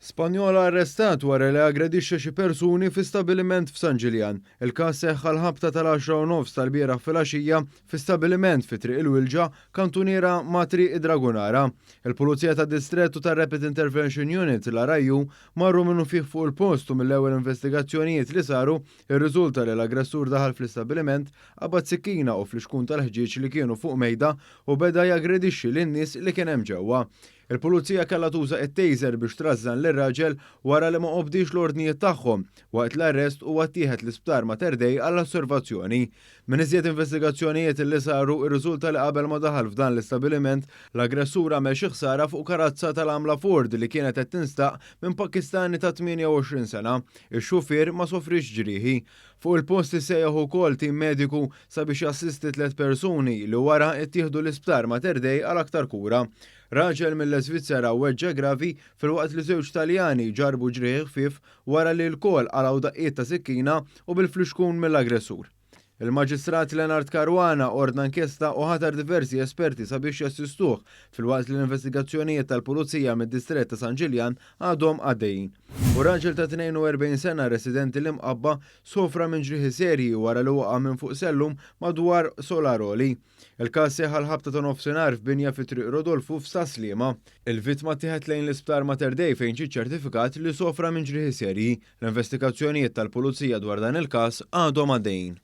Spanjol arrestat wara li aggredixxa xi persuni fi stabiliment f'San Ġiljan. Il-każ seħħ għall-ħabta tal-10:30 tal-bieraħ filgħaxija fi stabiliment fi Triq il-Wilġa, kantuniera ma' Triq id-Dragunara. Il-Pulizija tad-Distrett u tar-Rapid Intervention Unit, l-RIU, marru minnufih fuq il-post u mill-ewwel investigazzjonijiet li saru irriżulta li l-aggressur daħal fl-istabiliment, qabad sikkina u flixkun tal-ħġieġ li kienu fuq mejda u beda jaggredixxi lin-nies li kien hemm ġewwa. Il-Pulizija kellha tuża t-taser biex trażżan lir-raġel wara li ma obdiex l-ordnijiet tagħhom. Waqt l-arrest huwa ttieħed l-Isptar Mater Dei għall-osservazzjoni. Minn iżjed investigazzjonijiet li saru irriżulta li qabel ma daħal f'dan l-istabiliment, l-aggressur għamel xi ħsara fuq karazza tal-għamla Ford li kienet qed tinstaq minn Pakistani ta' 28 sena. Ix-xufier ma sofriex ġrieħi. Fuq il-post issejjaħ ukoll tim mediku sabiex jassisti tliet persuni li wara ttieħdu l-Isptar Mater Dei għal aktar kura. Raġel mill-Isvizzera weġġa' gravi filwaqt li żewġ Taljani ġarrbu ġrieħi ħfief wara li lkoll qalgħu daqqiet ta' sikkina u bil-flixkun mill-aggressur. Il-Maġistrat Leonard Caruana ordna inkjesta u ħatar diversi esperti sabiex jassistuh filwaqt li l-investigazzjonijiet tal-Pulizija mid-Distrett ta' San Ġiljan għadhom għaddejjin. U raġel ta' 42 sena residenti l-Imqabba sofra minn ġrieħi serji wara li waqa' minn fuq sellum madwar solar għoli. Il-każ seħħ għall-ħabta ta' nofsinhar f'binja fi Triq Rodolfu f'Sas-Sliema. Il-vittma ttieħed lejn l-Isptar Mater Dei fejn ġie ċċertifikat li sofra minn ġrieħi serji. L-investigazzjonijiet tal-Pulizija dwar dan il-każ għadhom għaddejjin.